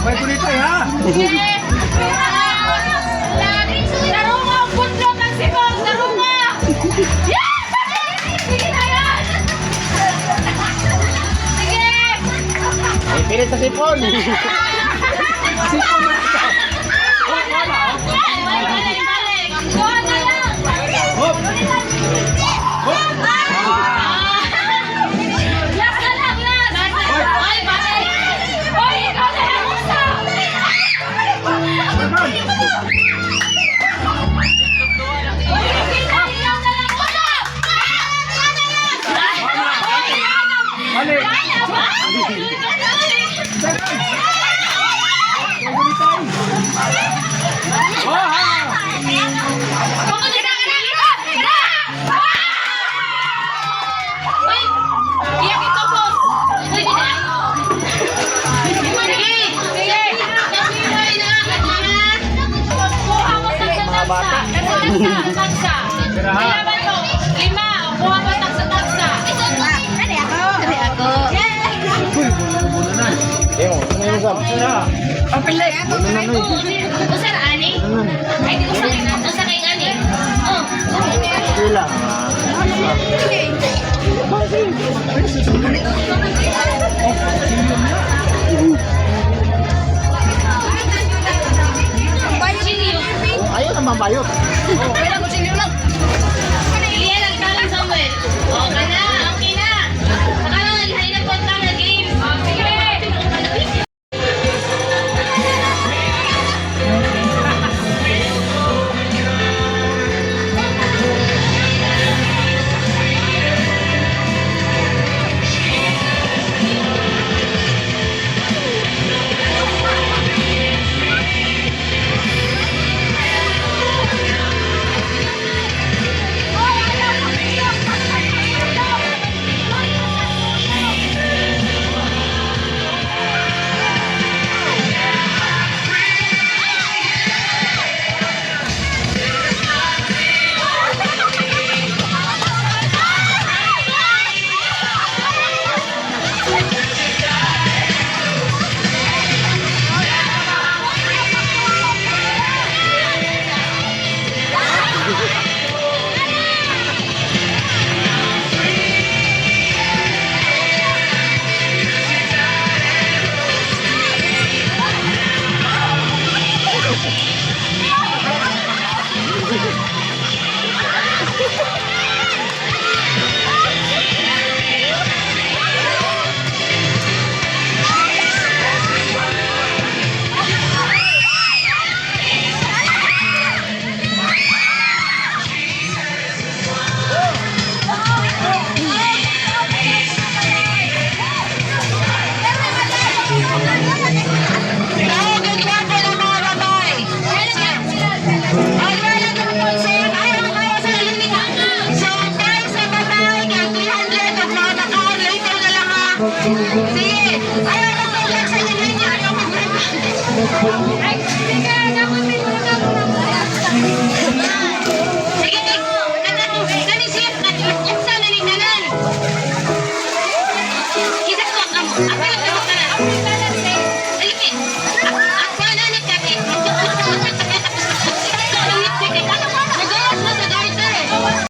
May kunitay ha. Sige. Laro nga, bunlot ang sipon. Laro nga. Yes! Sige na yan. Sige. Ay, pilit sa sipon. Balik, balik, balik. Go na lang. Hop. Hop. Last na lang, last. Ay, balik. Oy, ikaw na lang isa. Oy, sige na, ikaw na lang una. Oy, Balik. kaya ba? May kunitay. Oh, ha. Uy, iyak ito, boss. Uy, di na. Sige, sige. Kuha mo tagsa-tagsa. Tagsa-tagsa, tagsa. Ilan ba ito? Lima. Kuha mo tagsa-tagsa. Uy, buno na. Hindi mo, ano yung sab? Sira. Usa ra ani? Ay, di usa kay usa kay ani. Oh. Sila. Chili. Ayaw naman bayot. Iyan ang kalang Samuel. Okay na, okay na. Saka lang naghain ang konta nga game. Sige. Sige! Ayaw mag-vlog sa inyo, ayaw mag-vlog.